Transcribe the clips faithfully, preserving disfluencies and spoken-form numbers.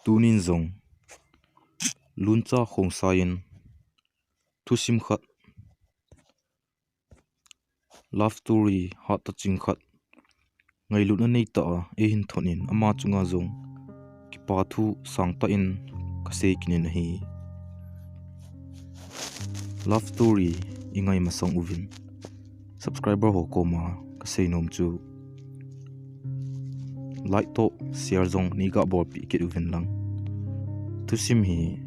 Tunin jong Luncha Khongsai in thusim khat, love story hat taching khat, ngailutna neitah a eihin thot in ama chunga jong kipa thu sangtah in kasei kit in ahi. Love story ingai masang uvin, subscriber ho koma kasei nom chu like toh share jong neiga bolpeh kit uvin lang. Thusim hi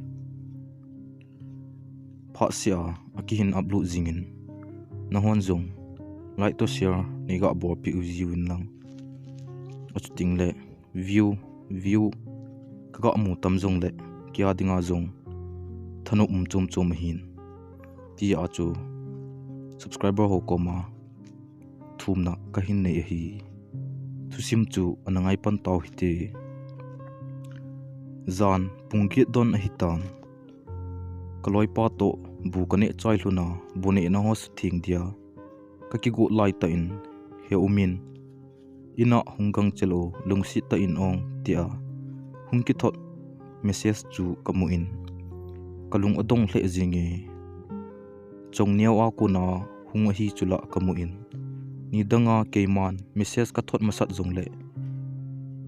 phatseh a akihin upload jingin, nanghon jong like toh share neiga bolpeh u jiuvin lang. Achuting le view, view kaga mu tam jongle kei a dinga jong thanop um chom chom ahin, tia chu subscriber ho koma thumna kahin nei ahi. Thusim chu ana ngai pan tau hite. Jan pung get don ahitan, kaloipa toh bu kaneh chai lhun a, bu nehna ho sutheng dia kakigot laitah in, he umin, in a hung gangchel o, lungset tah in ong, tia hung kithot message chu kamu in, kalung adong lheh jenge. Chongneo a kona hung ahi chu la kamu in, nidanga keiman message kathot masat jongle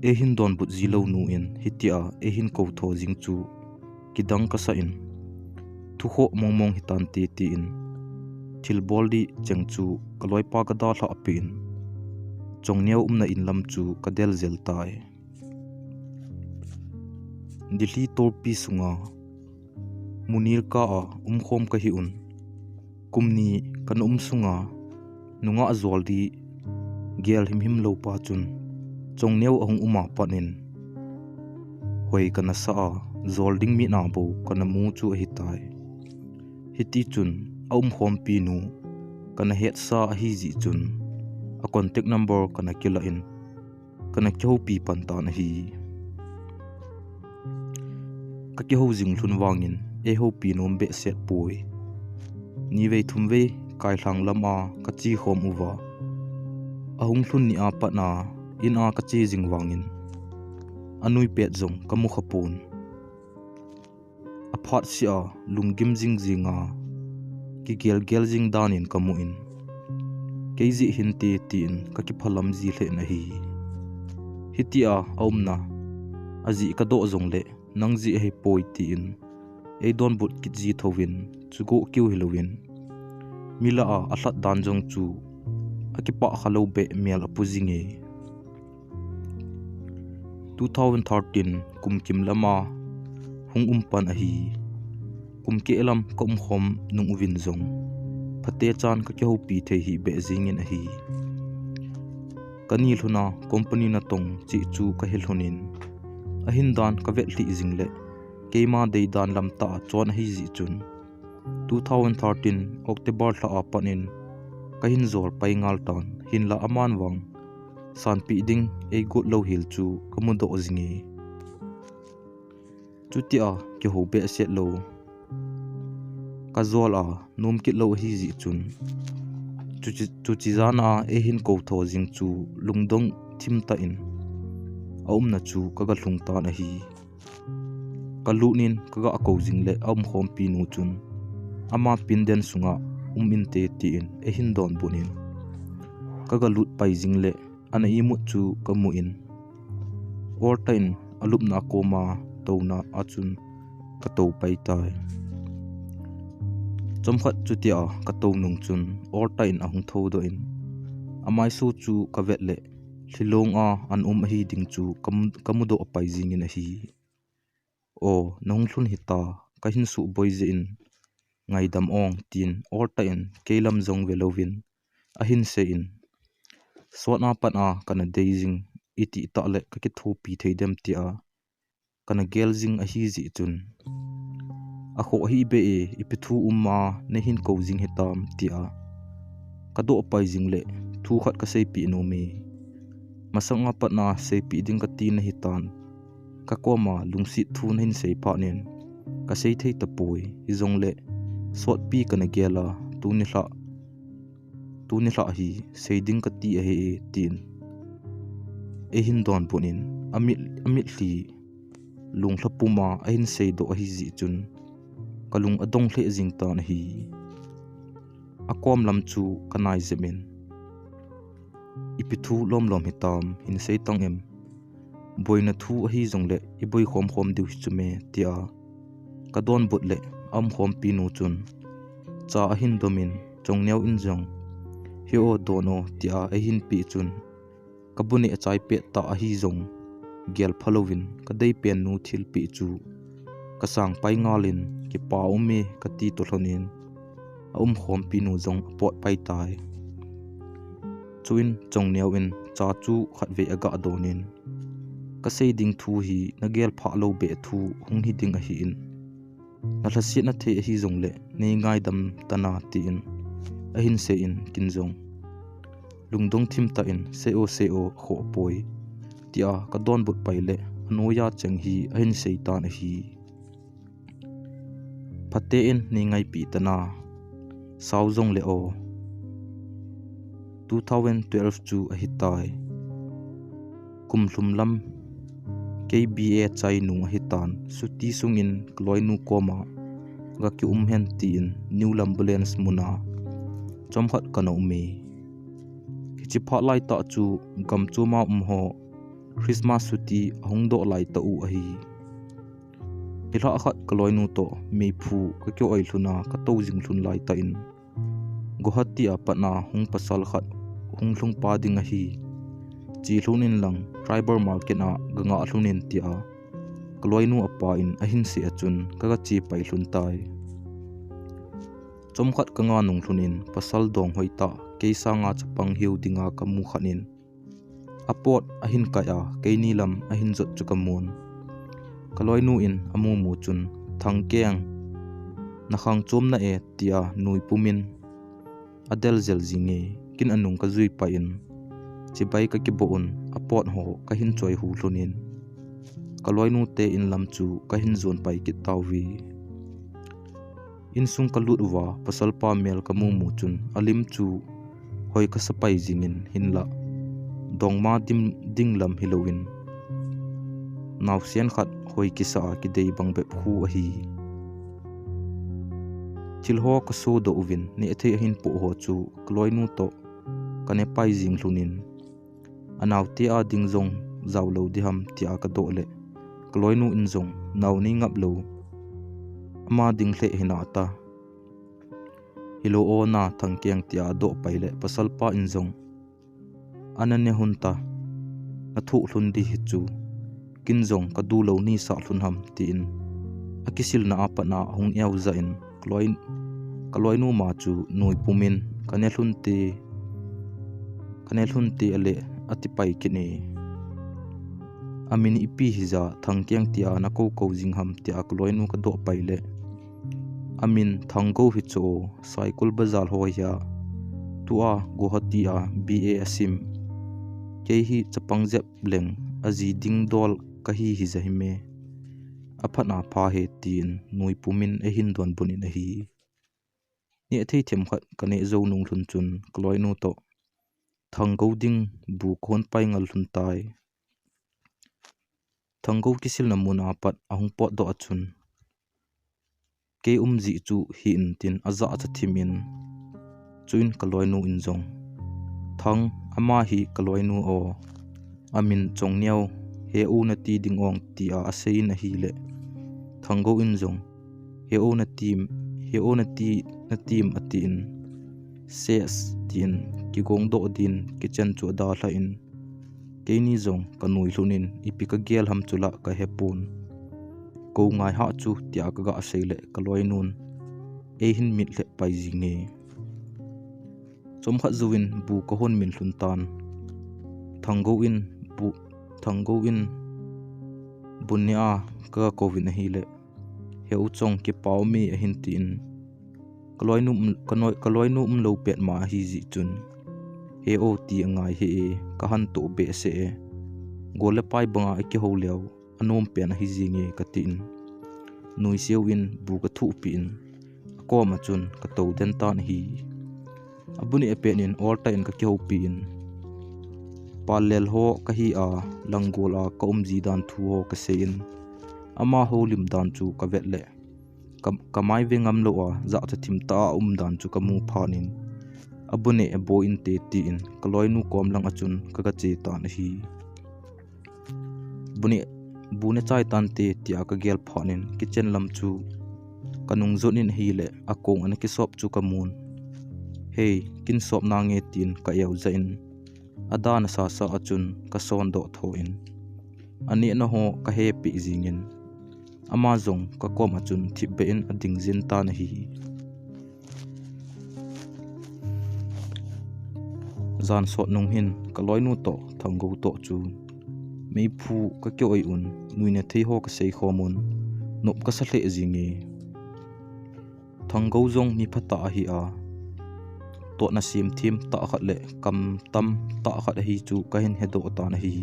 eihin donbut ji lou nu in hitia eihin kou tho jing chu kidang kasah in, thukhoh mongmong hitante tin thilbol ding cheng chu kaloipa kadalhah peh in, Chongneo umna in lam chu kadel jel tai. Delhi torpi sunga Munir kah a umkhom kahi un, kum ni kana um sunga nungah jol ding gel himhim lou pa chun Chongneo ahung um a pat in hoi kana sa a, jol ding mit a bou kana mu chu ahitai. Hitichun aumkhompi nu kana hetsa ahi jeh chun a contact number kana kilah in kana kihoupi pan tan ahi. Kakihou jing lhun vangin eihoupi nom behseh poi. Nivei thumvei kailhang lam a kache khom uva, ahung lhun ni a pat a in a kache jing vangin anui pet jong kamu khapon. Aphatseh a lunggim jingjing a kigelgel jing dan in kamu in, kei jeh hinte tin kakiphalam ji lheh in ahi. Hitia aumna ajeh kadoh jongle nang jeh ahipoi tin eidonbut kit ji thouvin, chugoh keu hilouvin, mi lah a alhat dan jong chu akipah khalou beh mel apu jinge. Two thousand thirteen kum kim lam a hung um pan ahi. Kum keh lam kaumkhom nung uvin jong phatechan kakihoupi thei hih beh jingin ahi. Kani lhun a company natong cheh chu kahe lhon in, ahin dan kavet lhih jing le keima deidan lamtah a chon ahi jeh chun, two thousand thirteen October lha a pat in kahin jol pai ngal tan, hinlah aman vang sanpeh ding eigot lou hel chu kamudoh jinge. Chutia kihou behseh lou, kajol a nom kit lou ahi jeh chun, chuche, chuche jan a eihin kou tho jing chu lungdong thim tah in aumna chu kaga lhung tan ahi. Kalut in kaga kou jing le aumkhompi nu chun ama pindan sunga um inte tin eihin donbut in, kaga lut pai jing le ana imut chu kamu in, oltah in alupna koma touna a chun katou pai tai. Chomkhat chutia katou nung chun oltah in ahung thoudoh in, amaiso chu kavet le lhilong a ana um ahi ding chu kamu, kamudoh pai jingin ahi. O, nahung lhun hita, kahin suboi jeh in ngaidam ong, tin oltah in kei lam jong velouvin ahin seiyin, sot a pat a kana dei jing, itih tah le kakithopi thei dem tia kana gel jing ahi jeh chun, akhoh hih beh e, ipi thu um a neihin kou jing hitam tia kadoh pai jing le thu khat kaseipeh nom e. Masang a pat a seipeh ding kati nahitan, kakoma lungset thu nahin sei phat in kasei thei tapoi, hijongle sotpi kana gel a, tuni lhah, tuni lhah hi sei ding kati ahi e, tin eihin donbut in amit, amitlhi lunglha puma ahin seidoh ahi jeh chun, kalung adong lheh jing tan ahi. Akom lam chu kanai jep in, ipi thu lomlom hitam, hin sei tang em? Boina thu ahi jongle iboi khom khom diu hi chu me, tia kadonbut le aumkhompi nu chun cha ahin dom in, Chongneo in jong, He o, don o, tia eihin peh chun, kabu neh achai pet tah ahi jong, gel phalouvin kadei pen nu thilpeh chu kasang pai ngal in, Kipa um e, kati toh lhon in, aumkhompi nu jong apot pai tai. Chuin Chongneo in cha chu khatvei aga don in, Kasei ding thu hi nagel phah lou beh thu hung hi ding ahin, nalhasetna thei ahi jongle nei ngaidam tan a, tin ahin sei in, kin jong lungdong thim tah in, Sei o, sei o, khoh poi, tia kadonbut pai le anoiya cheng hi ahin sei tan ahi. Phaten nei ngaipeh tan a, sao jongle o. Two thousand twelve chu ahitai. Kum lhum lam kei B A chai nung ahitan, chuti sungin kaloinu koma gaki um hen, tin New Lambulance muna chomkhat kana um e. Hiche phat laitah chu gam choma um ho Christmas chuti ahung doh laitah u ahi. Nilhah khat kaloinu toh meiphu kaki oi lhun a katou jing lhun laitah in, Guwahati a pat a hung pasal khat hung lhung pa ding ahi, che lhun in lang, tribal market a gangah lhun in, tia kaloinu apa in ahin sei a chun kaga che pai lhun tai. Chomkhat kanga nung lhun in, pasal dong hoitah, kei sanga chapang hiu dinga kamu khat in, apot ahin kai a, keini lam ahin jot chu kamun. Kaloinu in amumu chun, Thangkeng, nakhang chom na e, tia nui pumin adel jel jing e. Kin anung kajui pai in, chibai kakiboh un, apot ho kahin choi hu lhun in, kaloinu te in lam chu kahin jon pai kit tauve. Insung kalut uva, pasalpa mel kamumu chun alim chu hoi kasa pai jingin, hinlah dongma dim ding lam hilouvin, naosen khat hoi kisa a kidei bang bep khu ahi. Thil ho kasodoh uvin, nehthei ahin poh ho chu kaloinu toh kane pai jing lhun in, anaote a ding jong jao lou diham, tia kadoh le, kaloinu in jong, Nao nei ngap lou, ama ding lheh hina ta. Hilou o na, Thangkeng, tia adoh pai le, pasalpa in jong, Ana ne lhun ta, nathoh lhun di hichu, kin jong kadu lou neisah lhun ham, tin akisilna a pat a ahung eojah in, kaloi, kaloinu ma chu nui pumin, Kane lhun te, kane lhun te ale, ati pai kit e. Amin ipi hija, Thangkeng tia nakou kou jing ham, tia kaloinu kadoh pai le, Amin Thanggou hichu, Saikul Bazar hoiya, tua Guwahati a B A asim. Kei hi chapang jep leng aji ding dol kahi hija hime. Aphat a pha e, tin nui pumin eihin donbut in ahi. Nehthei themkhat kaneh jou nung lhun chun kaloinu toh Thanggou ding bu kahon pai ngal lhun tai. Thanggou kisilna mun a pat ahung potdoh a chun, Kei um jeh chu hi in, tin ajahcha thim in, chuin kaloinu in jong, Thang, ama hi kaloinu o, amin Chongneo, He u nati ding ong, tia asei in ahile, Thanggou in jong, He o natim, He o nati, natim, atin, Ses, tin kigongdoh din kitchen chu adalha in, keini jong kanui lhun in, ipi kagel ham chu la kahepon. Kou ngai hah chu, tia kaga sei le, kaloinun eihin mit lheh pai jinge. Chomkhat jouvin bu kahon min lhun tan. Thanggou in bu, Thanggou in bu neh a kaga kouvin ahile, He u Chong, kipa ume, ahin tin, kaloinu um, kanoi, kaloinu umlou pet ma ahi jeh chun, He o, ti angai hih e, kahantoh behseh e. Gol le pai banga akihou leu anom pen ahi jinge, katin, nuiseu in bu kathuhpeh in, akoma chun katou den tan ahi. Abu neh apet in oltah in kakihoupi in, pallel ho kahi a, langgol a kaum ji dan thu ho kasei in, Ama houlim dan chu kavet le ka, kamai ve ngam lou a, jahcha thim tah a um dan chu kamu phat in, "Abu neh boi inte," tin kaloinu kom lang a chun kaga che tan ahi. "Bu neh, bu neh chai tante," tia kagel phat in kitchen lam chu kanung jot in ahile, akong ana kisop chu kamun, "Hei, kin sop nange," tin ka-eu jah in, adan asasa a chun kason doh tho in, anehna ho kahepeh jing in, ama jong kakom a chun thipbeh in ading jin tan ahi. Jan sot nung hin kaloinu toh Thanggou toh chu meiphu kakioi un, nuina thei ho kasei khom un, nop kasa lheh jing e. Thanggou jong mi phatah ahi a, totna semthem tah khat le kam tam tah khat ahi chu kahin hedoh tan ahi.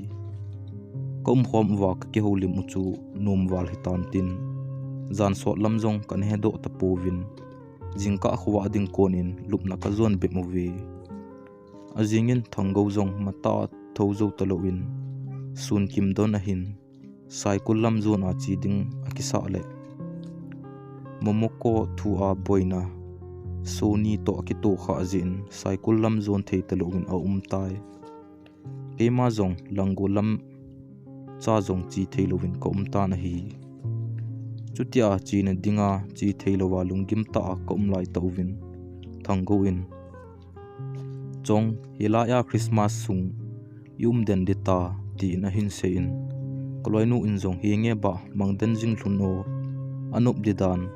Ka umkhom uva kakihoulim u chu nom val hitan tin, jan sot lam jong kana hedoh tapouvin, jingkah khovah ding kon in lupna kajon bep uve. Ajing in Thanggou jong matah a thou jou talou in, sun kim don ahin, Saikul lam jon a che ding akisah le, Momoko thu a boina Sony toh akitoh khah jeh in, Saikul lam jon thei talou in aum tai. Keima jong Langgol lam cha jong che thei louvin kaum tan ahi. Chutia chena dinga che thei louva lunggim tah a kaum lai tauvin, Thanggou in, "Chong, hilai a Christmas sung i um den ding ta," tin ahin sei in, kaloinu in jong, "Henge bah, mang den jing lhun o, anop ding dan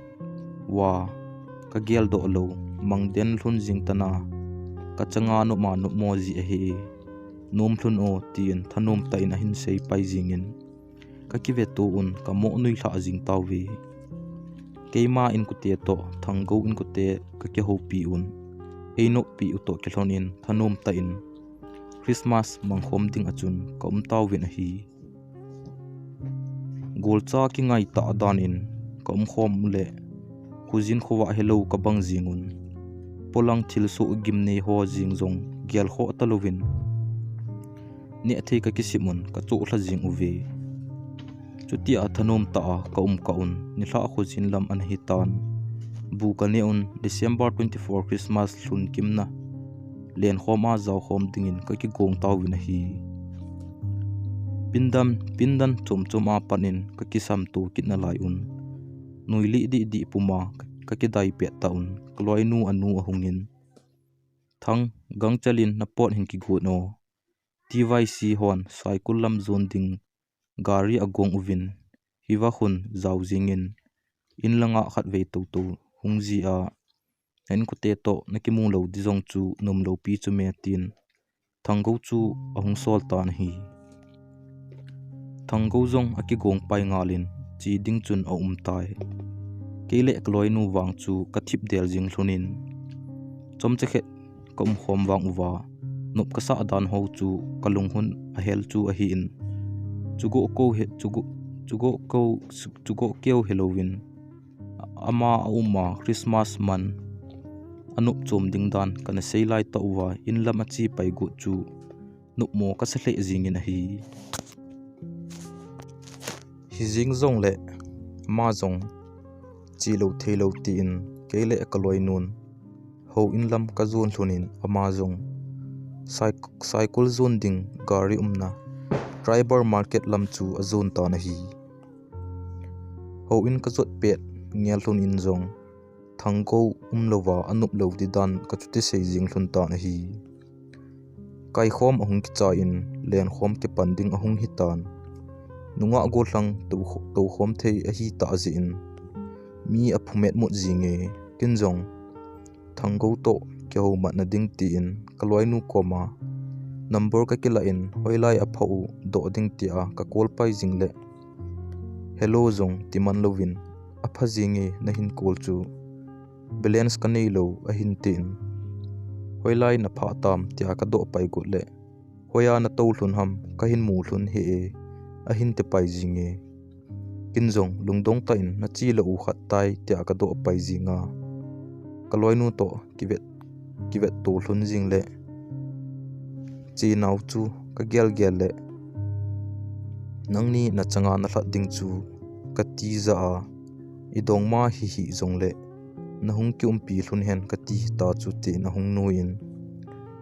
uva kagel doh lou, mang den lhun jing tan a, kachanga nop a nopmo ji ahi, nom lhun o," tin thanom tah in ahin sei pai jing in, kakiveto un, kamoh nuilhah jing tauve. Keima inkote toh Thanggou inkote kakihoupi un, einoppi u toh kilhon in thanom tah in Christmas mangkhom ding a chun kaum tauvin ahi. Golcha kingai tah dan in kaumkhom u le, khojin khovah helou kabang jing un, polang thilsoh gimnei ho jeng jong gelkhoh talouvin, nehthei kakisim un kachoh lha jing uve. Chutia thanom tah a kaum kah un, nilhah khojin lam ana hitan, bu kaneh un, December twenty-four Christmas lhun kimna lenkhom a jaokhom dingin kakigong tauvin ahi. Pindan, pindan chomchom a pat in kakisamto kit nalai un, noilih dihdih puma kakidai pet tah un, kaloinu anu ahung in, "Thang, gangchel in napot hin kigot o. T Y C hon Saikul lam jon ding gari agong uvin, hiva khun jao jing in, in langa khatvei toutou hung ji a, na inkote toh nakimu lou ding jong chu nomlou pi chu me," tin Thanggou chu ahung sol tan ahi. Thanggou jong akigong pai ngal in, che ding chun aum tai. Kei le kaloinu vang chu kathip del jing lhon in, chomcha khat kaumkhom vang uva, nop kasah dan ho chu kalung hon ahel chu ahi in, chugoh kou he, chugoh, chugoh kou, chugoh keu helouvin, ama aum a Christmas man anop chom ding dan kana sei lai tah uva, in lam ache pai got chu nopmo kasa lheh jing in ahi. Hijeng jongle ama jong che lou thei lou tin, kei le kaloinun houin lam kajon lhon in, ama jong Sai-, Saikul jon ding gari umna Tribal Market lam chu ajon tan ahi. Houin kajot pet ngel lhon in jong, Thanggou umlouva anop lou ding dan kachuti sei jing lhon tan ahi. Kaikhom ahung kicha in, lenkhom kipan ding ahung hitan. Nungah gollhang tou-, toukhom thei ahitah jeh in, mi aphumet mut jinge, ken jong Thanggou toh kihoumatna ding tin kaloinu koma number kakilah in, hoilai apha u doh ding tia kacall pai jing le, hello jong timan louvin, apha jinge nahin call chu, balance kanei lou ahin tin, hoilai naphah tam tia kadoh pai got le, hoiya natou lhon ham, kahin mu lhon hih e, ahin tipai jinge. Ken jong lungdong tah in nache lou u khat tai tia kadoh pai jinga, kaloinu toh kivet, kivetto lhon jing le, chenau chu kagel gel le, nangni nachanga nalhat ding chu kati ja a, idongma hihi jongle nahung kiumpi lhun hen kati hita chu, tin ahung nuiyin,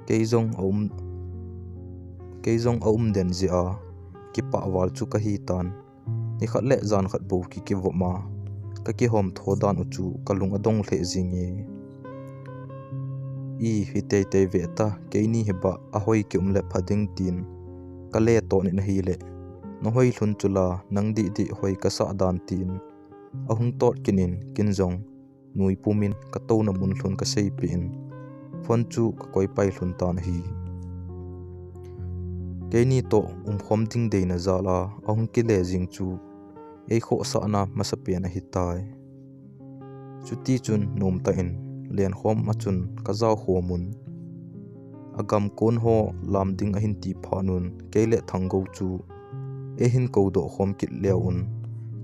kei jong aum, kei jong aum den jeh a, kipah val chu kahi tan. Nikhat le jan khat bou kikivop a, kakihom tho dan u chu kalung adong lheh jinge. I, hi teitei ve ta, keini hi ba ahoi kium le pha ding, tin kale tonin ahile, nahoi lhun chula, nang dihdih hoi kasah dan, tin ahung tot kit in, kin jong nui pumin katouna mun lhun kaseipeh in, phone chu kakoi pai lhun tan ahi. Keini toh umkhom ding deina jal a ahung kile jing chu, eikhohsahna masapen ahitai. Chutichun nomtah in lenkhom a chun kajaokhom un. Agam kon ho lam ding ahin ti phat un, kei le Thangou chu eihin koudoh khom kit leu un,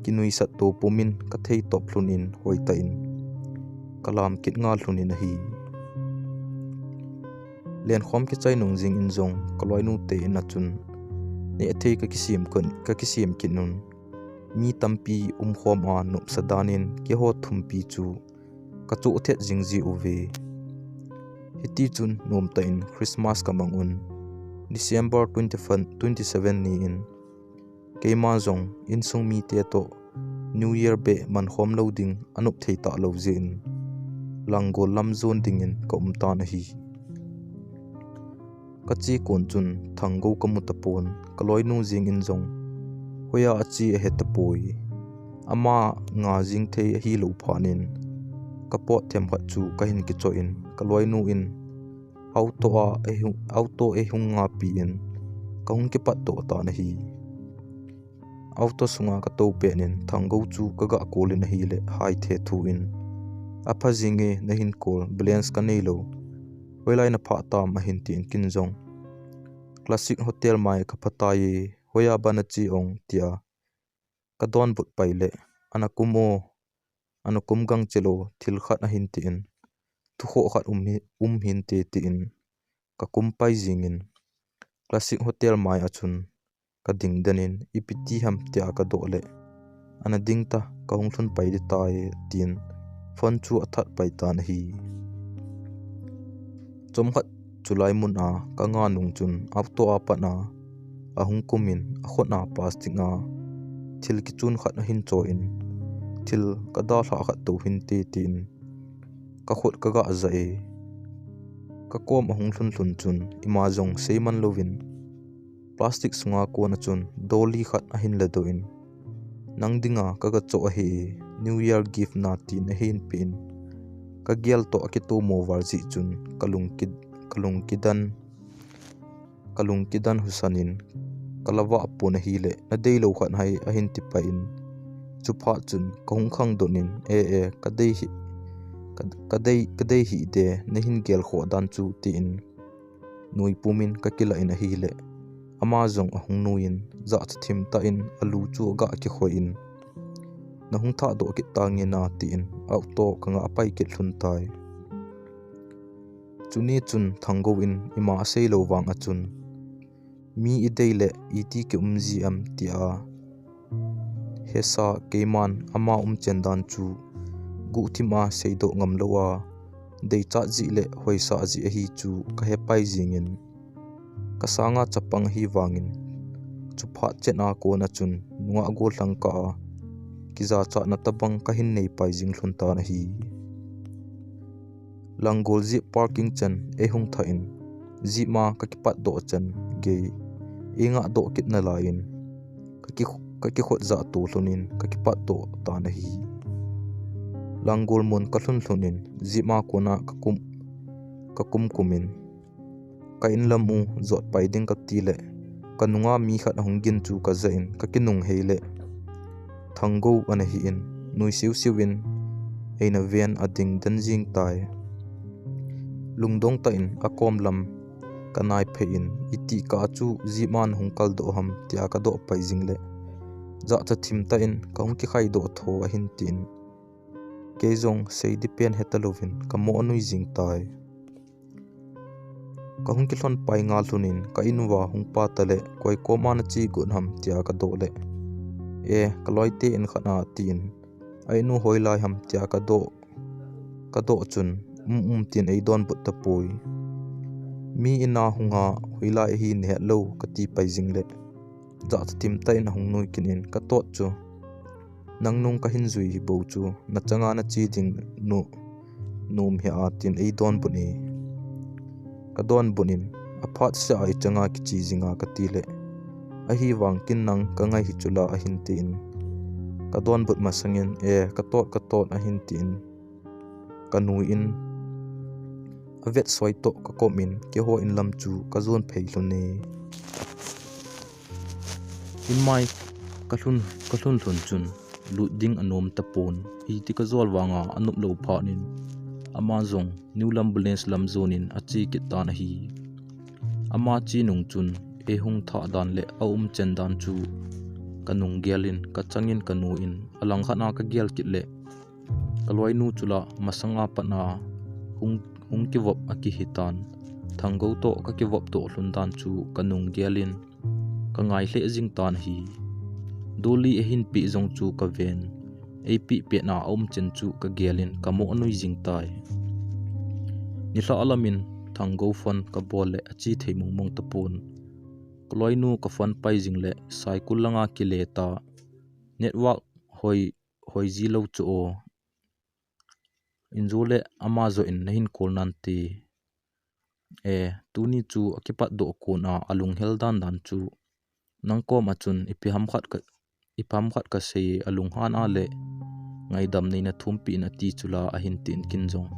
kinuisat to pumin kathei top lhun in hoitah in kalam kit ngal lhun in ahi. Lenkhom kichai nung jingin jong kaloinu te in a chun nehthei kakisem kit un. Mi tampi umkhom a nopsa dan in keiho thumpi chu kachoh thet jing jiuve. Hitichun nomtah in Christmas kamang un, December twenty-seven ni in, keima jong insung mite toh New Year beh mankhom lou ding anop thei talou jeh in, Langgol lam jon dingin kaum tan ahi. Kache kon chun Thangou kamu tapon, kaloinu jengin jong hoiya ache ahe tapoi. Ama nga jing thei ahilou phat in, kapot themkhat chu kahin kichoh in, kaloinu in auto a, auto eihung ngapi in, kahung kipatdoh tan ahi. Auto sunga katou pet in Thangou chu kaga call in ahile, haithe thu in, apha jinge, nahin call, balance kaneilou, hoilai naphah tam, ahin tin, kin jong Classic Hotel mai kaphatai, hoiya ba nache ong, tia kadonbut pai le, ana kum o, ana kum gangchel o, thil khat ahin tin, thukhoh khat um hinte, tin kakum pai jingin, Classic Hotel mai a chun kading den in, ipi ti ham, tia kadoh le, ana ding ta, kahung lhun pai ding tai, tin phone chu athat pai tan ahi. Chomkhat chulai mun a kanga nung chun auto a pat a ahung kum in, akhut a plastic a thil kichun khat ahin cho in, thil kadalhah khat tou hinte, tin kakhut kaga ja e. Kakom ahung lhun lhun chun ima jong seiman louvin, plastic sunga kon a chun dolly khat ahin ladoh in, nang dinga kaga choh ahi, New Year gift na, tin ahin pe in, kagel toh akitomo val jeh chun kalung kidan, kalung kidan husan in, kalavah pon ahile, nadeilou khat hai, ahin tipah in, chuphat chun kahung khangdon in, e e, kadei hi, kadei, kadei hih de, nahin gelkhoh dan chu, tin nui pumin kakilah in ahile, ama jong ahung nui in, jahcha thim tah in alu chu aga kikhoi in, nahung thahdoh kit tange na, tin auto kanga pai kit lhun tai. Chuni chun Thangou in ima aseilou vang a chun, mi idei le iti kium ji am, tia hesa keiman ama umchen dan chu guhthim a seidoh ngamlou a, deichat jeh le hoisah jeh ahi chu kahepai jingin, kasanga chapang ahi vangin, chuphat chet a kon a chun nungah gollhang kah a kijachatna tobang kahin neipai jing lhon tan ahi. Langgol jeep parking chan eihung thah in, jeep a kakipatdoh chan gei eingahdoh kit nalaiyin, kakikhut jah to lhonin kakipatdoh tan ahi. Langgol mun kalhun lhonin jeep a kona kakum kumin, ka inlam u jotpai ding katile, kanunga mi khat ahung gin chu kajah in kakinung heile, Thanggou ana hin, nui siusiu in eina ven ading den jing tai. Lungdong tah in akom lam kanaiphei in, itih kah a chu jeep a nahung kaldoh ham tia kadoh pai jingle, jachat thim tah in kahung kikhaidoh tho ahin tin, kei jong seiding pen hetalouvin kamoh nui jing tai. Kahung kilhonpai ngal lhonin ka in uva hung pah tale, koi koma nache got ham tia kadoh le, E, ka loite in khat a, tin. A in u hoilai ham tia ka doh, ka doh chun, um um tin ei donbut tapoi. Mi in a hung a, hoilai ahi nahet lou, ka ti pai jing le. Jahcha thim tah in ahung nui kit in ka tot chu. Nang nung ka hin jui hi bou chu, na changa na che ding nu, nom hih a, tin ei donbut e. Ka donbut in, aphat seh a i changa kiche jing a ka ti le. Ahivang kin nang ka ngai hi chu la ahin tin. Ka donbut masang in, e, ka tot, ka tot ahin tin. Ka nui in, a vetsoi toh ka kom in, keiho in lam chu ka jon phei lhun e. In mai ka lhun, ka lhun lhun chun, lut ding anom tapon, hiti ka jol vang a, anop lou phat in, ama jong New Lambulance lam jon in ache kit tan ahi. Ama che nung chun, ei hung thah dan le a umchen dan chu, ka nung gel in, ka chang in ka nui in, alangkhat a ka gel kit le, ka loinu chu la masang a pat a hung, hung kivop a kihi tan. Thanggou toh ka kivop toh lhun dan chu ka nung gel in ka ngai lheh jing tan ahi. Dolly ahin peh jong chu ka ven. Ei peh pet na a umchen chu ka gel in ka mo anui jing tai. Nilhah lam in Thanggou phone ka bol le ache thei mong mong tapon. Ka loinu ka phone pai jing le Saikul lang a kile ta. Network hoi, hoi ji lou chu o. Injo le ama jo in na hin call nante. E, tuni chu a kipat doh kon a, a lunghel dan dan chu. Nang kom a chun ipi ham khat ka, ipi ham khat ka sei a lunghan a le ngaidam nei na thumpi in ati chu la ahin tin kin jong.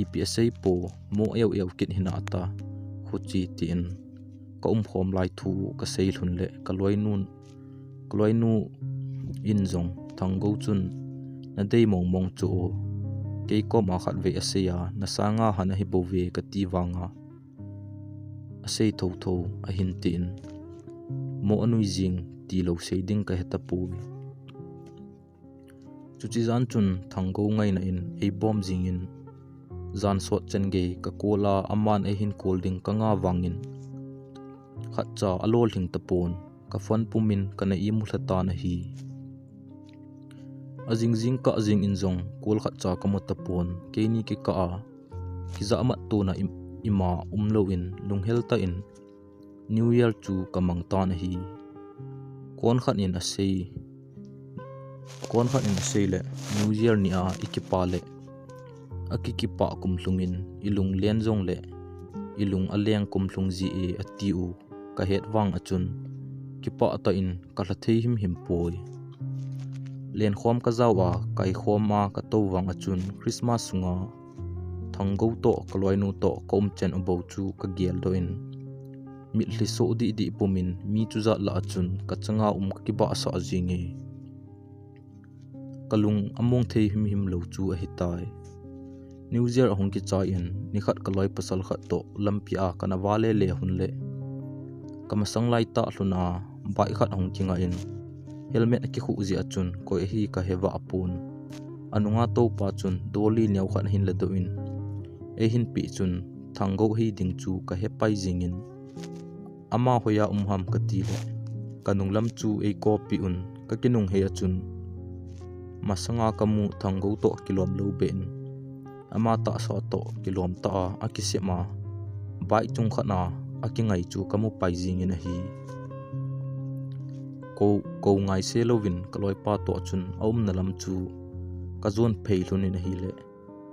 Ipi asei po, mo eu eu kit hina ata, khuchi tin. Ka um khom lai thu ka sei lhun le ka loinun Ka loinu in jong Thanggou chun, na dei mong mong chu o. Kei kom a khat vei asei a, na sanga han ahi bou ve ka ti vang a. Asei tho tho ahin tin. Mo anui jing ti lou sei ding ka he tapoi. Chuche jan chun Thanggou ngaina in ei bom jing in. Jan sot chen gei ka call a aman ei hin call ding ka nga vang in. Khatcha a lolhing tapon. Ka phone pum in ka na imu lha tan ahi. A jing jing kah jing in jong call khatcha ka mu tapon, keini kikah a. Kijah mat tona im, ima um lou in lunghel tah in New Year chu ka mang tan ahi. Kon khat in asei, kon khat in asei le New Year ni a i kipah le a kikipah kum lhung in i lunglen jong le i lung a leng kum lhung ji e ati u. Ka het vang a chun, kipah tah in ka lha thei him him poi. Lenkhom ka jao a, kaikhom a ka tou vang a chun, Christmas sunga Thanggou toh, ka loinu toh, ka umchen u bou chu ka geldoh in. Mitlhi soh dih dih pum in, mi chujat lah a chun, ka changa um ka kibahsah jing e. Ka lung a mong thei him him lou chu ahi tai. New Year ahung kichai in, nikhat ka loi pasal khat toh lampi a ka na va le le hun le. Ka masang lai tah lhun a, bike khat ahung kinga in, helmet a kikhuh jeh a chun, koi ahi ka he vah pon. A nunga toupa chun, Dolly neo khat ahin ladoh in, ei hin peh chun, Thanggou hi ding chu ka he pai jing in. Ama hoiya um ham ka ti le, ka nunglam chu ei kopi un, ka kinung hei a chun. Masanga ka mu Thanggou toh kilom lou beh in, ama tahsa toh kilom tah a, a kisem a, bike chung khat na a kingai chu ka mu pai jing in ahi. Ko, ko ngai se louvin ka loipa toh chun a umna lam chu ka jon phei lhun in ahi le,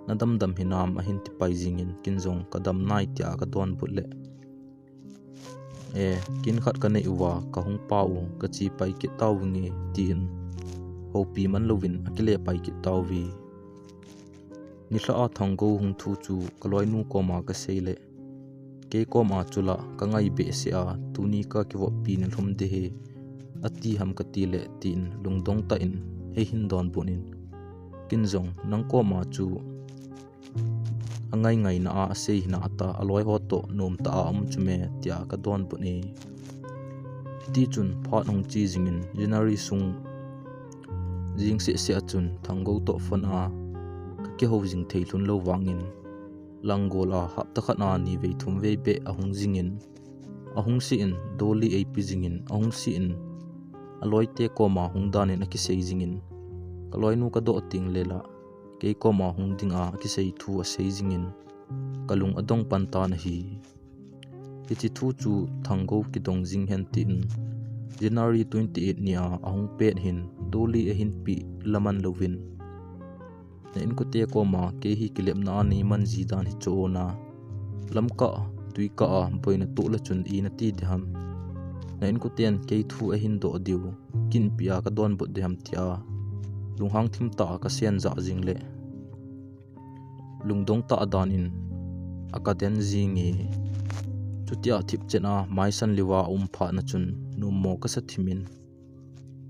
na dam dam hinam ahin ti pai jing in kin jong ka dam nai tia ka donbut le. E, kin khat ka nei uva, ka hung pau, ka che pai kit tau nge, tin. Houpi man louvin, a kile pai kit tau ve. Nilhah a Thanggou hung thu chu, ka loinu koma ka sei le. Kei koma chu la, ka ngai behseh a, tuni ka kivoppi na lhum de he. Ati ham ka ti le, tin, lungdong tah in, ei hin donbut in. Kin jong, nang koma chu, a ngai ngaina a, a sei hina ata, a loi ho toh, nom tah a um chu me, tia ka donbut e. Hiti chun, phat hung che jing in, January sung, jing seh seh a chun, Thanggou toh phone a, ka kihou jing thei lhun lou vang in, lang gol a, hapta khat a, ni vei thum vei beh, ahung jing in, ahung seh in, Dolly ei pe jing in, ahung seh in, aloite koma hung danin akisei jingin, kaloinu kadoh teng le la kei koma hung dinga akisei thu asei jingin, kalung adong pan tan ahi. Hiche thu chu Thanggou kidong jing hen tin, January twenty eight nia ahung pet hin Dolly ahin pi laman louvin, na inkote koma kei hi kilepna a neiman ji dan hi chu ona, lamkah, tuikah a boina toh le chun ina ti diham. Na inkoten kei thu ahin doh diu, kinpi a kadonbut diham tia lunghang thim tah a kasen jah jing le lungdong tah danin akaden jinge. Chutia thipchen a maisan liuva aum phat na chun numo kasa thimin,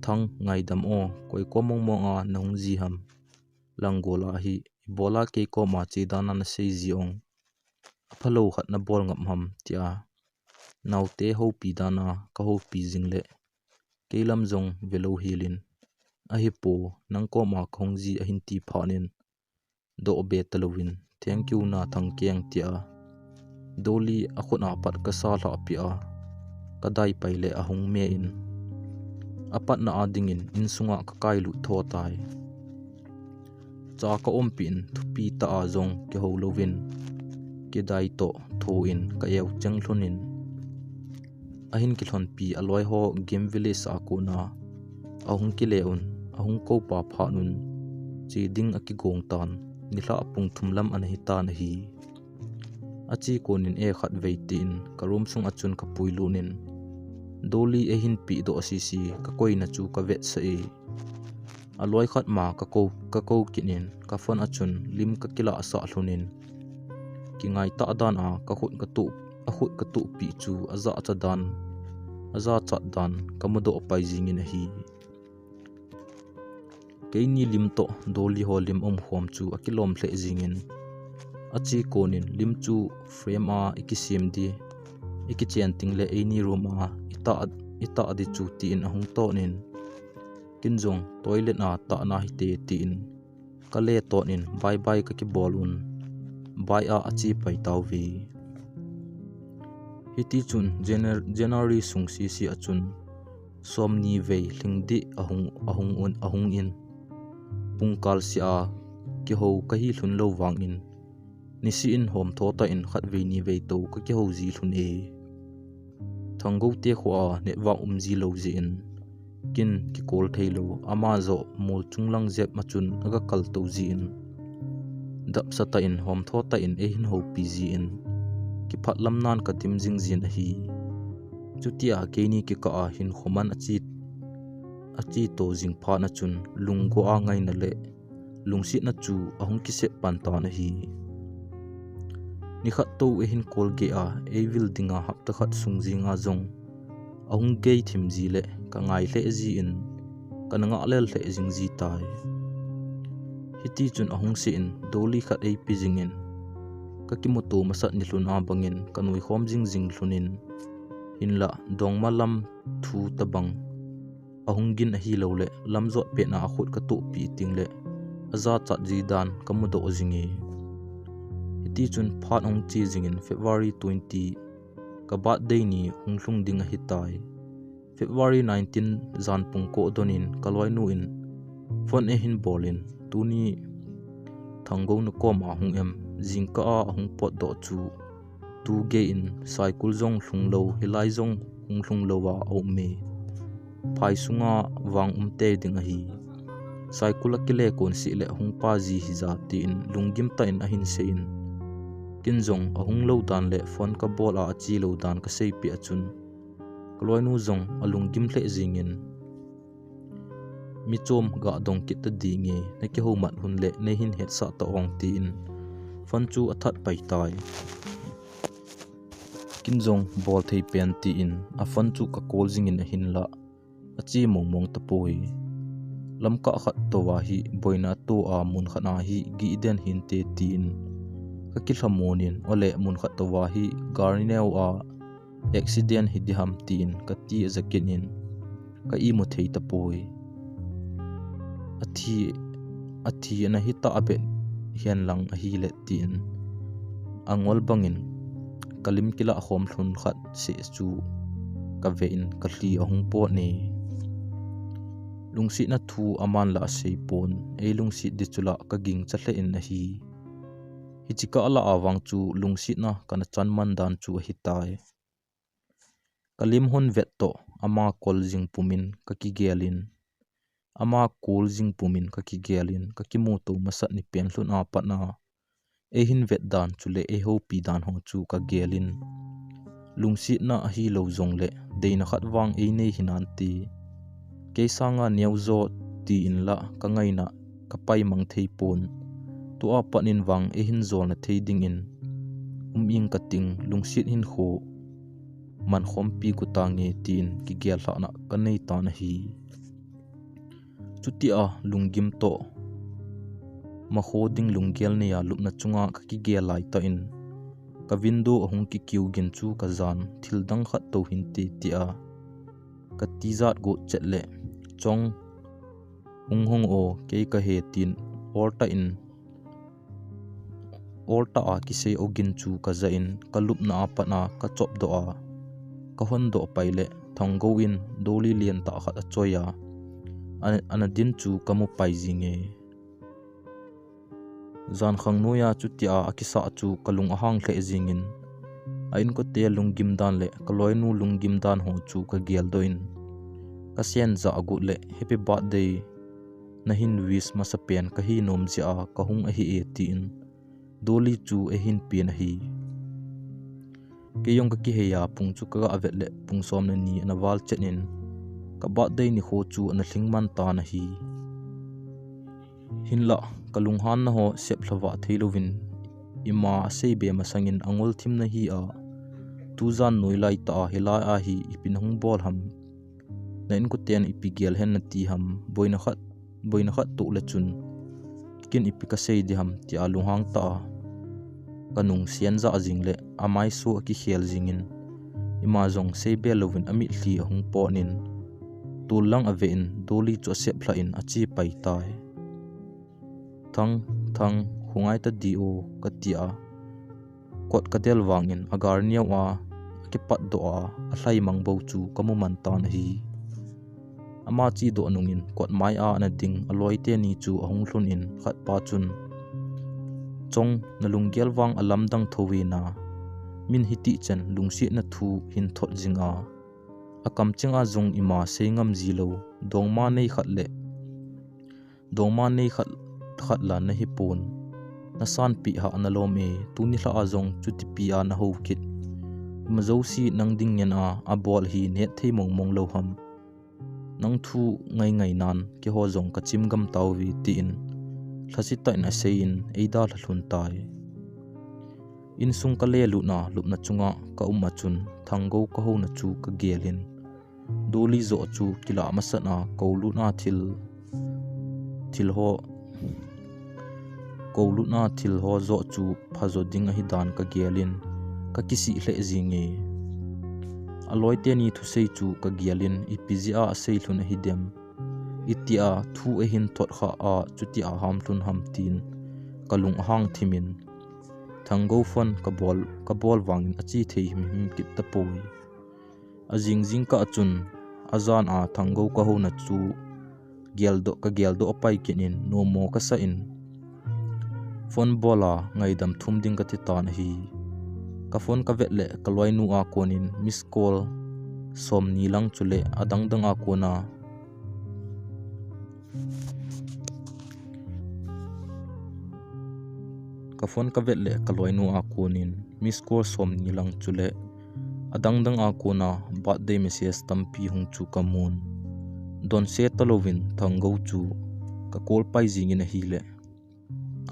Thang, ngaidam o, koi kom mong mong a nahung ji ham? Langol a hi ibola kei koma che dan a nasei ji ong? Aphalou khat nabol ngap ham tia naote houpi dan a kahoupi jing le kei lam jong velou helin, ahipo, nang koma kahung ji ahin ti phat in, doh be talouvin, thank you na Thangkeng tia Dolly akhut a pat kasa lhah peh a, kadai pai le ahung me in, apatna a dingin insunga kakailut tho tai. Cha kaumpi in thupi tah a jong kihou louvin, kidai toh tho in ka-eu cheng lhon in, ahin kilhonpi aloi ho Game Village a kona ahung kile un, ahung koupa phat un, che ding akigong tan, nilhah pung thum lam ana hitan ahi. Ache konin e khatvei tin ka room sunga chun kapui lut in, Dolly ahin pehdoh sese kakoina chu kavetsah e. Aloi khat ma kakou, kakou kit in ka phone a chun lim kakilah sah lhon in, kingai tah dan a kakhut katuh, akhut katuhpi chu ajachat dan, ajachat dan kamudoh pai jingin ahi. Keini lim toh Dolly ho lim umkhom chu akilom lheh jingin, ache konin lim chu frame a ikisem di, ikichen teng le eini room a itah, itah di chu tin ahung ton in, ken jong toilet a tahna hite tin kale ton in bye bye kakibol un, bike a ache pai tauve. Hitichun Januar-, January sung sese a chun somni vei lhingdih ahung, ahung un, ahung in, pungkal seh a kihou kahi lhon lou vangin, niseh in homtho tah in khatvei nivei tou kakihou ji lhon e. Thanggou te kho a network um ji lou jeh in, ken kicall thei lou, ama joh mol chunglang jep a chun aga kaltou jin, dapsa tah in homtho tah in eihin houpi jin, kiphat lam nan kadim jing jin ahi. Chutia keini kikah a hinkho man ache, ache to jing phat na chun lunggo a ngaina le lungsetna chu ahung kisep pan tan ahi. Nikhat tou eihin call gei a, eivil dinga hapta khat sung jinga jong ahung gei thim ji le kangai lheh jin, kana ngah lel lheh jing ji tai. Hitichun ahung seh in Dolly khat eipe jingin, kakimuto masat nilhon a bangin kanoi khom jing jing lhon in, hinlah dongma lam thu tabang ahung gin ahilou le, lamjot pet na akhut katuhpi teng le ajachat ji dan kamudoh jing e. Hitichun phat ahung che jingin February twenty, ka birthday ni hung lhung ding ahitai. February nineteen jan pung ko don in kaloinu in phone eihin bol in, tuni Thanggou nakoma hung em, jingkah a ahung potdoh chu tu gei in, Saikul jong lhung lou, hilai jong hung lhung lou a aum e. Phai sunga vang um tei ding ahi. Saikul akile kon seh le hung pa ji hija tin lunggim tah in ahin sei in, ken jong ahung lou dan le phone kabol a ache lou dan kaseipeh a chun, kaloinu jong alunggim lheh jingin, mi chom ga dong kit ta dinge, nakihou mat lhon le neihin hetsah ta ong tin phone chu athat pai tai. Ken jong bol thei pen tin a phone chu ka call jingin ahinlah ache mong mong tapoi. Lamkah khat tou a hi boina atoh a mun khat a hi gih den hinte tin kakilhamon in, ole mun khat tou a hi gari neo a accident hi diham tin kati ajakit in ka imu thei tapoi. Athi, athi ana hita abet hihen lang ahile tin angol bangin kalim kilah khom lhon khat seh chu kave in kalhi ahung pot e. Lungsetna thu aman la asei pon, ei lungset di chu la ka gingcha lheh in ahi. Hichi kah la avang chu lungsetna kana chan man dan chu ahitai. Ka lim hon vet toh, ama kol jing pumin ka kigelin, ama kol jing pumin ka kigelin, ka kimuto masat ni pen lhun a patna, ei hin vet dan chule ei houpi dan ho chu ka gelin. Lungsetna ahilou jongle, deina khat vang ei nei hinante. Kei sanga neo jo, tin la ka ngaina ka paimang thei pon. Tua pat in vang ei hin jolna thei dingin um ing kating, lungset hinkho mankhompi got tange, tin kigel lhahna ka nei tan ahi. Chutia lunggim toh makho ding lunggel neiya lupna chunga ka kigel laitah in, ka window ahung kikiu gin chu ka jan, thil dang khat tou hinte tia ka tijat got chet le, Chong, hung hung o, kei ka he, tin oltah in, oltah a kisei ogin chu ka ja in, ka lupna a pat a ka chopdoh a, ka hondoh pai le, Thanggou in Dolly lientah khat achoi a, a, ana din chu ka mu pai jinge. Jankhang noiya chutia akisah chu ka lung ahang lheh jingin, a inkote lunggim dan le ka loinu lunggim dan ho chu ka geldoh in, ka sen jah agot le, Happy birthday, na hin wish masapen ka hi nom jeh a ka hung ahi e, tin Dolly chu ei hin pen ahi. Kei jong ka kihei a, pung chu ka ga vet le pung som le ni ana val chet in, ka birthday nikho chu ana lhing man tan ahi. Hinlah ka lunghanna ho sep lhavah theilouvin, ima asei be masangin angol thim nahi a, tujan noi laitah a hilai a hi ipi nahung bol ham, na inkoten ipi gel hen nati ham, boina khat, boina khat toh le chun kin ipi ka sei di ham, tia lunghang tah a ka nung sen jah jing le, amaiso akikhel jingin, ima jong sei be louvin amitlhi ahung pon in, tol lang ave in, Dolly chu asep lhah in ache pai tai. Thang, Thang, khongai ta di o, ka tia, kot ka del vangin agar neo a, akipatdoh a, alhai mang bou chu ka mu man tan ahi. Ama chedoh nungin kot mai a ana ding aloite ni chu ahung lhun in, khat pa chun, Chong, na lunggel vang alamdang thou ve na, min hitih chan lungsetna thu hin thot jing a, akamcheng a jong ima sei ngam ji lou, dongma nei khat le dongma nei khat, khat la nahi pon. Na sanpeh hah nalom e, tuni lhah a jong chutipi a nahou kit, ima jouse nang ding ngen a abol hi nahet thei mong mong lou ham. Nang thu ngai ngai nan keiho jong ka chim gam tauve, tin lhasetah in asei in eidalha lhun tai. Insung ka lelut na lupna chunga ka um a chun Thanggou ka houna chu ka gel in, Dolly joh chu kilah masat a koulutna thil, thil ho, koulutna thil ho joh chu phajo ding ahi dan ka gel in, ka kisih lheh jinge. Aloite ni thusei chu ka gel in, ipi jeh a asei lhun ahi dem, itia thu ahin thot khah a, chutia ham lhun ham, tin ka lung ahang thim in, Thanggou phone ka bol, ka bol vangin ache thei him him kit tapoi. Ajing jingkah chun, ajan a Thanggou ka houna chu geldoh, ka geldoh apai kit in, nomo ka sa in, phone bol a ngaidam thum ding ka ti tan ahi. Ka phone ka vet le ka loinu a konin miss call somni lang chule adang dang a kona Ka phone ka vet le ka loinu a konin miss call somni lang chule adang dang a kona birthday message tampi hung chu ka mun. Donse talouvin Thanggou chu ka call pai jingin ahile,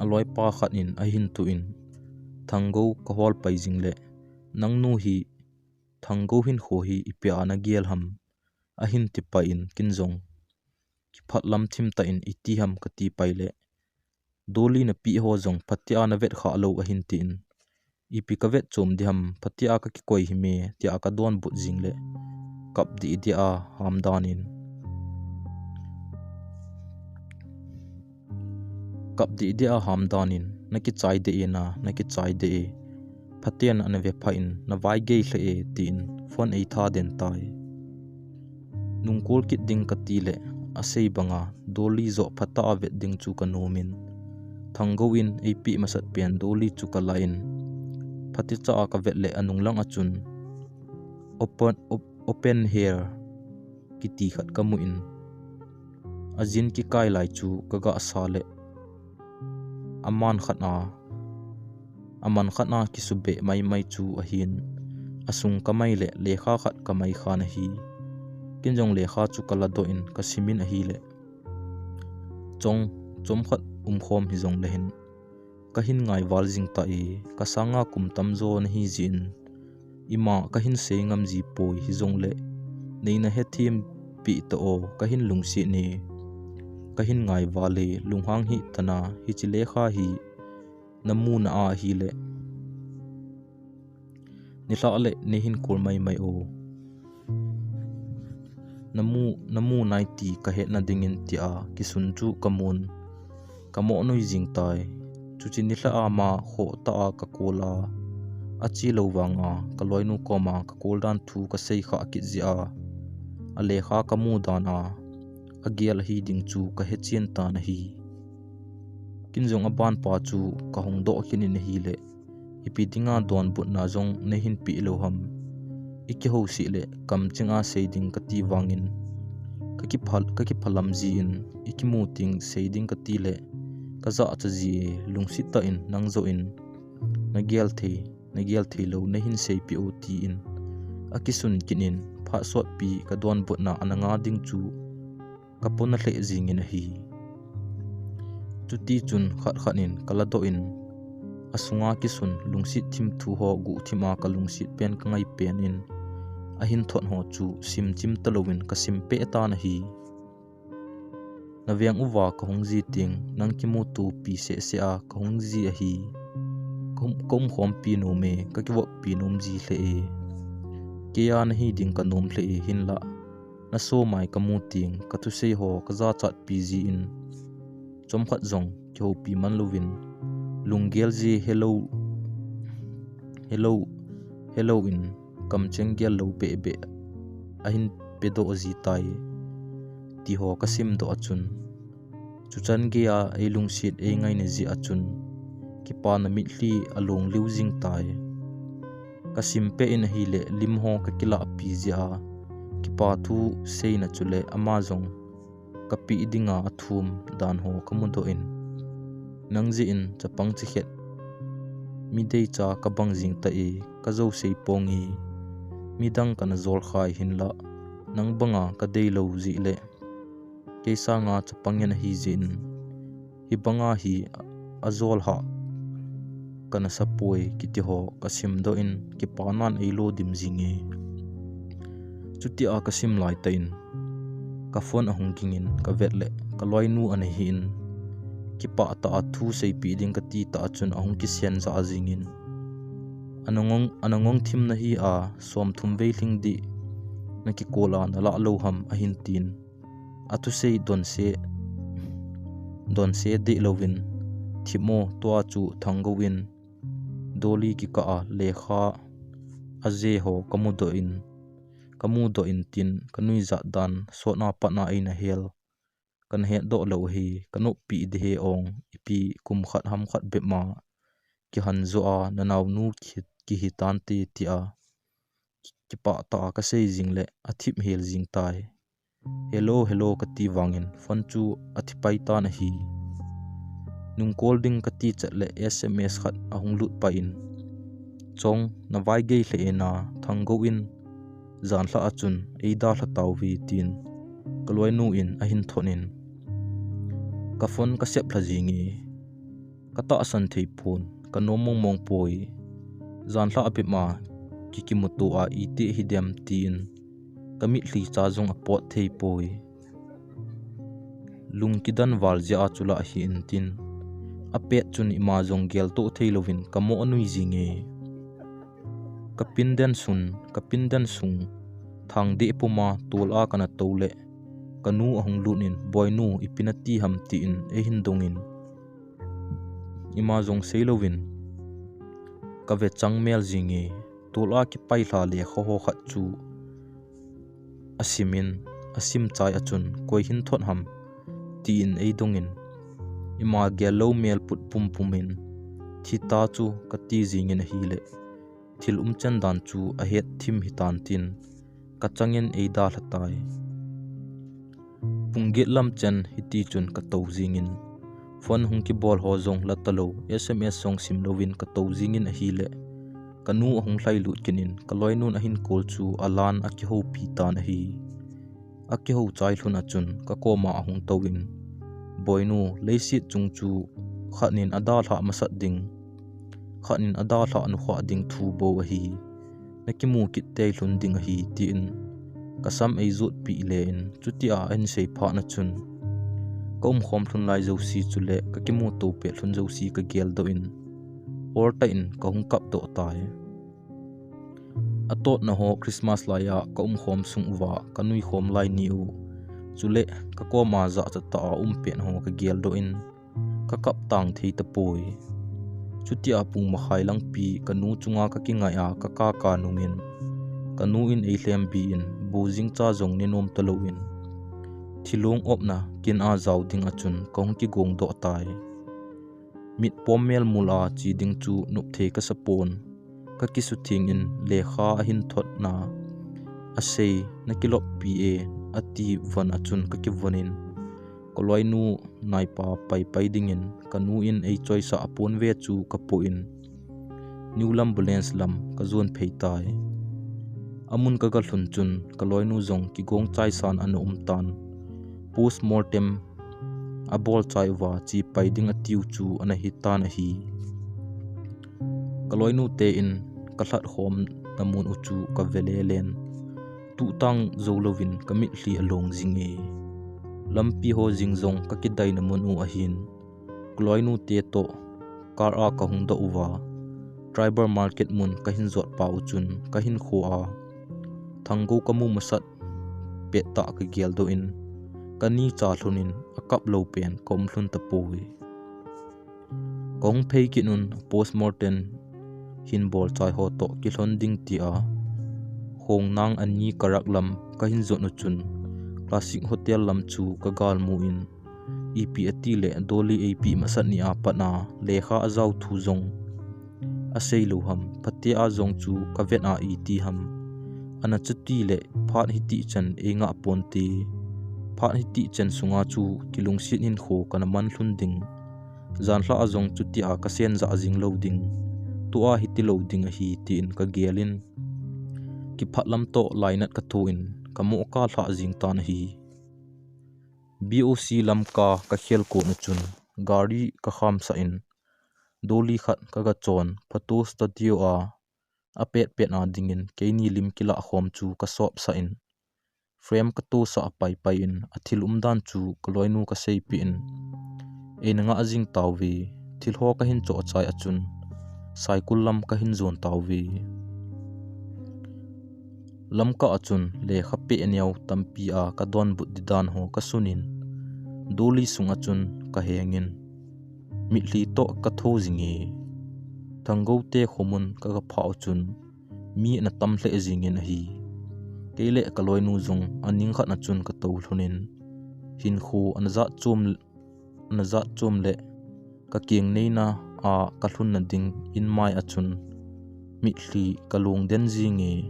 aloipa khat in ahin tuh in, Thanggou ka hol pai jing le, nangnu hi Thanggou hinkho hi ipi a na gel ham, ahin ti pai in, kin jong kiphat lam thim tah in iti ham ka ti pai le, Dolly na pi ho jong phatia na vet kha lou ahin ti in, ipi ka vet chom di ham, phatia ka kikoi hi me, tia ka donbut jing le, kap di dia ham dan in, kap di dia ham dan in, na kichai de e na, na kichai de e. Phaten ana ve pha in, na vai gei lhe e, tin phone ei tha den tai. Nung call kit ding ka ti le, asei banga Dolly joh phatah a vet ding chu kanom in, Thanggou in eipeh masat pen Dolly chu kala in, phatecha a kavet le anung lang a chun open, op-, open air kiti khat kamu in, ajin kikai lai chu kagah sa le aman khat a, aman khat a kisubeh maimai chu ahin, asung kamai le lekha khat kamai khan ahi. Ken jong lekha chu kaladoh in kasim in ahile, chong, chomkhat umkhom hijong le hin kahin ngaival jing tai, kasanga kum tamjo nahi jeh in, ima kahin sei ngam ji poi, hijong le neina hethem peh tao kahin lungset e, kahin ngaival e, lunghang hih tan a, hiche lekha hi namu na ahile nilhah le neihin call maimai o. Namu, namu nai ti kahetna dingin, tia kisun chu kamun, kamoh nui jing tai. Chuche nilhah a ama khohtah a ka call a, ache lou vanga kaloinu koma ka call dan thu kasei khah kit jeh a, alekha kamu dan a, agel ahi ding chu kahechen tan ahi. Ken jong abanpa chu kahung doh kit in ahile, ipi dinga donbutna jong neihin peh lou ham? Ikihouset le kamcheng a sei ding kati vangin, kakipha-, kakiphalam jin, ikimu teng sei ding kati le kajahcha ji e, lungset tah in nang joh in nagel thei, nagel thei lou neihin seipeh o, tin akisun kit in, phat sotpi kadonbutna ana nga ding chu kapona lheh jingin ahi. Chuti chun khat khat in kaladoh in, asunga kisun lungset thim thu ho guhthim a kalungset pen kangai pen in, ahin thot ho chu simchim talouvin kasim peh tan ahi. Naveng uva kahung ji teng, nang kimutopi sehseh a kahung ji ahi. Ka um, ka umkhompi nom e, kakivoppi nom ji lheh e. Keia nahi ding kanom lheh e, hinlah nasomai kamu teng, kathusei ho kajachatpi jin, chomkhat jong kihoupi man louvin, lunggel ji helou, helou, helou in, kamcheng gel lou behbeh ahin pedoh ji tai, ti ho kasimdoh a chun, chuchan geia eilungset eingaina jeh a chun, kipana mitlhi along liu jing tai. Kasim peh in ahile lim ho kakilahpi jeh a, kipa thu seina chule ama jong kapeh dinga athum dan ho kamudoh in, nang jeh in chapang chikhet mi deicha kabang jing tai, kajou sei ponge, midang kana jol khai hinlah, nang banga kadei lou jeh le kei sanga chapang ngen ahi jeh in, hibanga hi ajol hah kana sapoi, kiti ho kasimdoh in, kipanan eilo dim jinge. Chutia kasim laitah in, ka phone ahung ging in kavet le kaloinu ana hin, kipah tah a thu seipeh ding kati tah a chun ahung kisen jah jingin, ana ngong, ana ngong thim nahi a, somthum vei lhing ding naki call a nalah lou ham, ahin tin. Athusei donse, donse deh louvin, thipmo tua chu Thanggou in Dolly kikah a lekha aje ho kamudoh in, kamudoh in tin, kanuijat dan sotna patna eina hel, kana hetdoh lou ahi, kanoppi ding ahi ong, ipi kum khat ham khat bep ma kihan joh a, nanaonu ki, kihi tante, tia kipah tah a kasei jing le athip hel jing tai. Hello, hello, kati vangin phone chu athipai tan ahi. Nung call ding kati chat le S M S khat ahung lut pai in, Chong, navaigei lheh e na, Thanggou in janlhah a chun eidalha tauve, tin kaloinu in ahin thot in, ka phone kasep lha jinge, katahsan thei pon, kanom mongmong poi. Janlhah bep ma kikimuto a iti hidem, tin kamitlhi cha jong apot thei poi. Lung kidan val jeh a chu lah ahi intin, apet chun ima jong geltoh thei louvin kamoh nui jinge. Kapin den sun, kapin den sung, thang deh puma tol a kana tou le, kanu ahung lut in, Boinu, ipi nati ham, tin eihin dongin, ima jong sei louvin kave chang mel jinge. Tol a kipailha lekha ho khat chu asimin, asim chai achun koi hin thot ham, tiin eidongin, ima gel lou mel put pumpum in, thi ta chu kati jingin ahile, thil umchan dan chu ahet thim hitan tin, kachangin eidalha tai. Pung get lam chan hiti chun katou jingin, phone hung kibol ho jong la talou, S M S jong sim louvin katou jingin ahile, kanu ahung lhailut kit in, kaloinun ahin call chu alan akihoupi tan ahi. Akihou chai lhun achun kakoma ahung touvin, Boinu, leiset chung chu khat nin adalhah masat ding, khat nin adalhah nukha ding thu bou ahi. Nakimu kit tei lhun ding ahi, tiin kasam eijotpi le in, chutia ahin sei phat achun, kaumkhom lhun lai jouse chule kakimuto pet lhun jouse kageldoh in, ortah in kahung kapdoh tai. Atotna ho Christmas laiya kaumkhom sung uva kanuikhom lai niu, chule kakoma jachat tah a um pet ho kageldoh in, kakap tang thei tapoi. Chutia pung makhai langpi kanu chunga kakingai a kakaka nungin, kanu in eilhembi in, bu jingcha jong nenom talouvin, thilong opna kin a jao ding achun kahung kigongdoh tai. Mitpom melmul a che ding chu nopthei kasapon. Kakisuthengin lekha ahin thotna asei, nakiloppi e, ati von achun kakivonin, kaloinu naipa paipai dingin kanu in eichoisah aponve chu kapoh in, New Lambulance lam kajon phei tai. Amun kagalhun chun kaloinu jong kigong chaisan ana umtan. Post mortem abol chai uva che pai ding atiu chu ana hitan ahi. Kaloinu te in kalhat khomna mun u chu kave lelen. Tuhtang jou louvin kamitlhi along jinge. Lampi ho jing jong kakidaina mun u ahin, kaloinu te toh car a kahung doh uva, Tribal Market mun kahin jot pau chun kahinkho a Thanggou kamu masat pettah kageldoh in, kani cha lhunin akaplou pen kaum lhun tapoi. Kahung phei kit un, post mortem hin bol chai ho toh kilhon ding tia khongnang ani karak lam kahin jot u chun, Classic Hotel lam chu kagalmu in, ipi atile Dolly eipi masat nia pat a lekha ajao thu jong asei lou ham, phatea jong chu kavet a iti ham. Ana chuti le phat hiti chan einga ponte. Phat hiti chan sunga chu kilungset hinkho kana man lhun ding. Janlhah a jong chutia kasen jah jing lou ding. Tua hiti lou ding ahi, tin kagelin, kiphat lam toh lainat kathoh in kamoh kalhah jing tan ahi. B O C Lamka kakhel kon u chun gari kakhamsah in, Dolly khat kagachon, photo studio a apetpet a dingin keini lim kilah khom chu kasopsah in, frame katosah paipai in, athil umdan chu kaloinu kaseipeh in, eina ngah jing tauve. Thil ho kahin choh chai achun Saikul lam kahin jon tauve. Lamka achun lekha peh neo tampi a kadonbut didan ho kasunin, Dolly sung achun kahengin, mitlhi toh katho jinge. Thanggou te khomun kagaphah u chun mi ana tam lheh jingin ahi. Keile kaloinu jong aning khat achun katou lhonin, hinkho ana jat chom ana jat chom le kakeng neina a kalhunna ding in mai achun mitlhi kalong den jinge.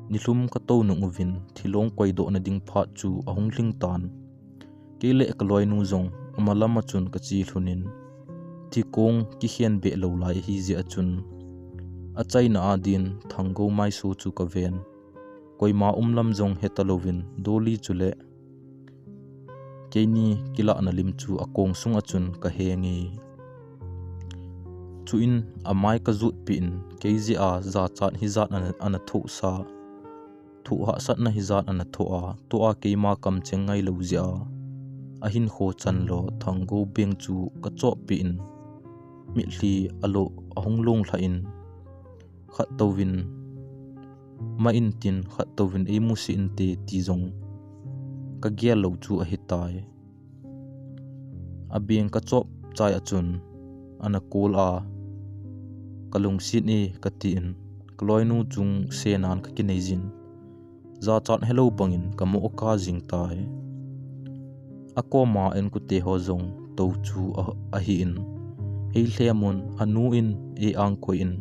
Nilhum katou nung uvin thilong koidohna ding phat chu ahung lhing tan. Keile kaloinu jong amalam achun kache lhonin, thikong kikhen beh lou lai ahijeh achun achaina a din Thanggou maiso chu kaven. Koima umlam jong hetalouvin Dolly chule keini kilahna lim chu akong sung achun kahenge. Chuin amai kajutpeh in, kei jeh a jachat hijat ana, ana thohsa, thoh hahsatna hijat ana thoh a, tua keima kamcheng ngailou jeh a ahinkho chanlo Thanggou beng chu kachopeh in, mitlhi alo ahung longlhah in, khattouvin ma intin, khattouvin eimusih inte ti jong kagel lou chu ahitai. Abeng kachop chai achun ana call a, kalungset e katin, kaloinu chung senan kakineijin, Jachat helou bangin ka mo ka jing tai. Akoma enkute ho jong tou chu a, ahi in. Ei lhem un anu in ei angkoi in.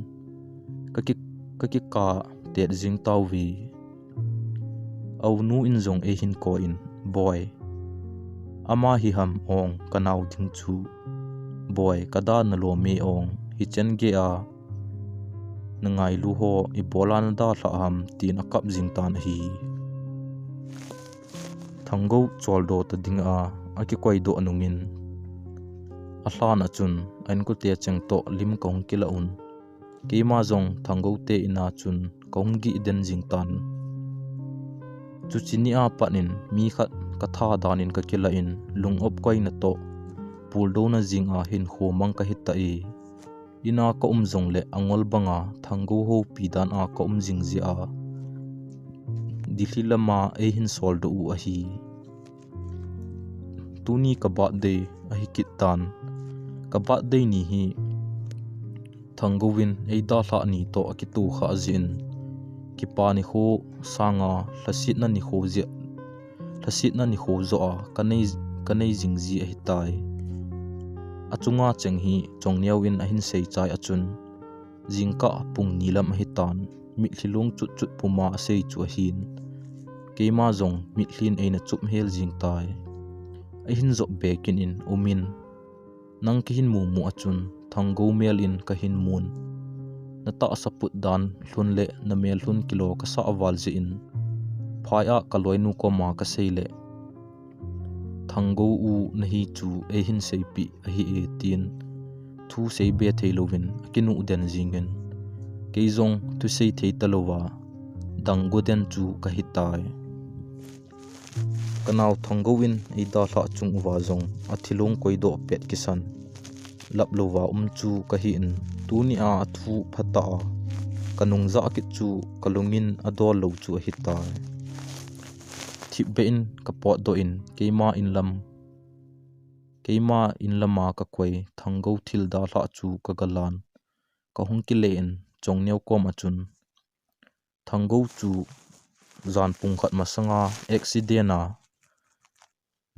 Ka ki, ka kika tet jing tauve. Aunu in jong ei hin koi in, "Boi, ama hi ham ong ka nau ding chu. Boi, ka da na lo me ong, hi chen ge a, na ngailu ho, i bola na da lha ham," tin a kap jing tan ahi. Thanggo choldo ta ding a, a kikoi doh nungin, a lhan a chun, a enkute cheng toh lim ka hung kila un. Keima jong Thanggo te ina chun ka hung gih den jing tan. Chuche ni a pat in mi khat ka tha dan in ka kila in, lung op koi na toh, puldo na jing a hin kho mang ka hita e. Ina ka um jong le a ngol banga Thanggo houpi dan a ka um jing jia, Delhi lama ei hin sol doh u ahi. Tuni ka birthday ahi kit tan. Ka birthday ni hi Thanggo in ei da lha ni toh a kitoh kha jin. Kipa ni kho sanga lhasetna ni kho jia, lhasetna ni kho jo a ka nei, ka nei jing ji ahi tai. A chunga cheng hi Chongneo in a hin sei chai a chun. Jingkah pung ni lam ahi tan, mitlhi lung chut chut puma a sei chu ahin. Keima jong mitlhin eina chup hel jing tai. A hin jop bekin in umin, "Nang ka hin mumu a chun, Thanggo mel in ka hin mun. Na tahsa put dan lhun le na mel lhun kilo ka sa val jin. Phai a ka loinu koma ka sei le, Thanggo u na hi chu ei hin seipeh ahi e," tin thu sei be thei louvin a kinuh den jingin, kei jong thu sei thei ta louva dang go den chu ka hi tai. Ka nau Thanggo in ei da lha chung uva jong a thilung koi doh pet kisan lap louva um chu ka hi in, tuni a a thu phat a ka nung ja kit chu ka lungin a dol lou chu ahi tai. Thip be in ka pot doh in keima in lam, keima in lama ka koi, Thanggo thil da lha chu ka galan. Ka hung kile in Chongneo kom a chun, Thanggo chu jan pung khat masanga accident a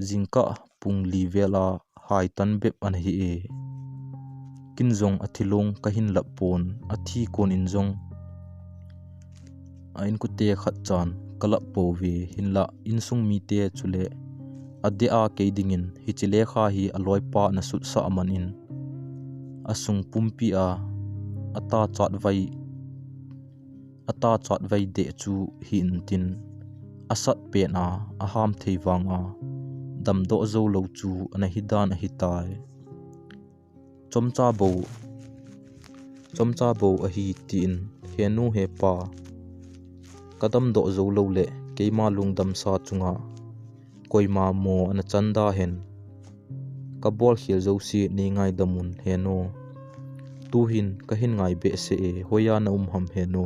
jingkah pung li vel a hai tan bep ana hi e. Kin jong a thilung ka hin lap pon, a thi kon in jong a inkute khat chan ka lap pouve, hinlah insung mite chule a deh a kei dingin hiche lekha hi a loipa ana sutsah man in a sung pumpi a a ta chatvai, a ta chatvai deh chu hi intin a sat pen a a ham thei vang a damdoh jou lou chu ana hi dan ahi tai. Chomcha bou, chomcha bou ahi tin, he nu he pa, ka damdoh jou lou le keima lungdam sa chunga koima mo ana chan da hen. Ka bol khel jouse nei ngaidam un he nu. Tuhin ka hin ngai behseh e, hoiya na um ham he nu.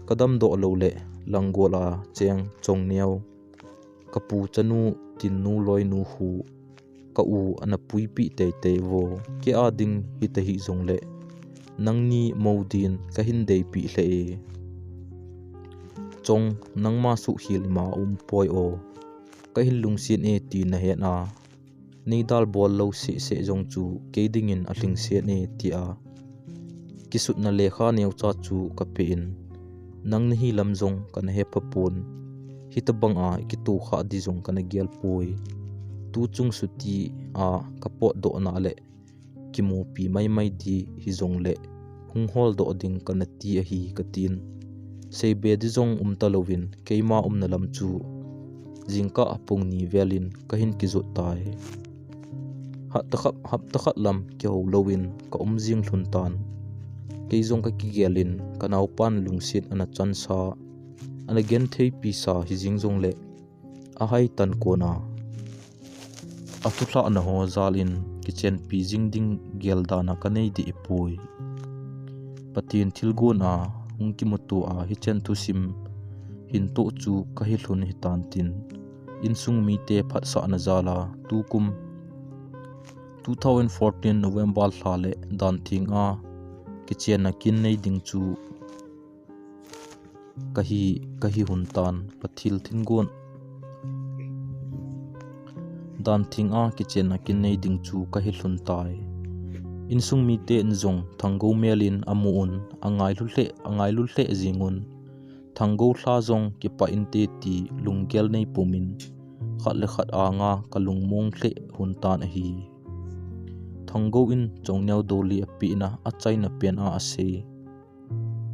Ka damdoh lou le Langgol a cheng Chongneo, ka pu chanu, tinnu loinu khu ka u ana puipi teitei vo. Kei a ding hita hih jongle nangni mo din ka hin deipi lheh e. Chong, nangma suhkhel ima um poi o. Ka hin lungset e ti na het a, nei dalbol lou seh seh jong chu kei dingin a lhingset e, tia kisutna lekha neocha chu ka pe in, nang nahi lam jong kana hepha pon, hitabang a i kitoh kha di jong kana gel poi. Tuchung suti a ka potdoh na le kimupi maimai di hi jongle hung holdoh ding kana ti ahi, ka tin. Seibe di jong um ta louvin keima umna lam chu jingkah pung ni vel in ka hin kijot tai. Hapta khat, hapta khat lam kihou louvin ka um jing lhon tan. Kei jong ka kigel in ka naopan lungset ana chansa, ana gentheipi sa hi jing jongle a hai tan kona a thulhahna ho jal in kichenpi jing ding gel dan a ka nei deh poi. Pathen thilgon a hung kimuto a hichen thusim hin toh chu ka hi lhon hi tan tin, insung mite phatsahna jal a tukum two thousand fourteen November lha le dan theng a kichenna kin nei ding chu kahi, kahi hun tan, pathil thingon dan thing a kichenna kinei ding chu kahi lhun tai. Insung miten jong Thanggou mel in amu un, angailu lheh, angailu lheh jing un. Thanggou lha jong kipah inte ti lunggel nei pum in, khat le khat anga kalungmong lheh hun tan ahi. Thanggou in Chongneo Dolly apeh na achaina pen a asei.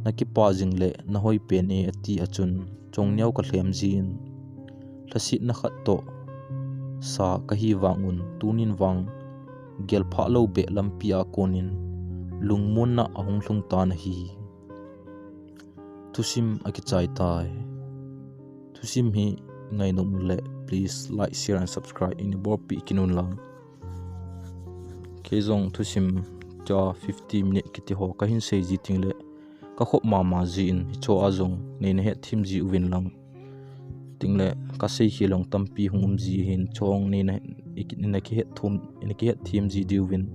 Nakipah jing le nahoi pen e ati a chun Chongneo kalhem jin. Lhasetna khat toh sa kahi vang un tunin vang gelphah lou beh lampi a konin lungmonna ahung lhung tan ahi. Thusim akichai tai. Thusim hi ngainom le please like, share and subscribe in bolpeh kit un lang. Kei jong thusim cha fifty minute kiti ho kahin sei ji ting le kakhop mama jin hicho a jong neina hetthem ji uvin lang. Ting le kasei khel jong tampi hung um ji hin chong neina, neina kihetthem, neina kihetthem ji diuvin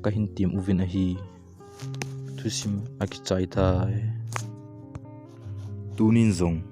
kahin tem uvin ahi. Thusim akichai tai. Tunin jong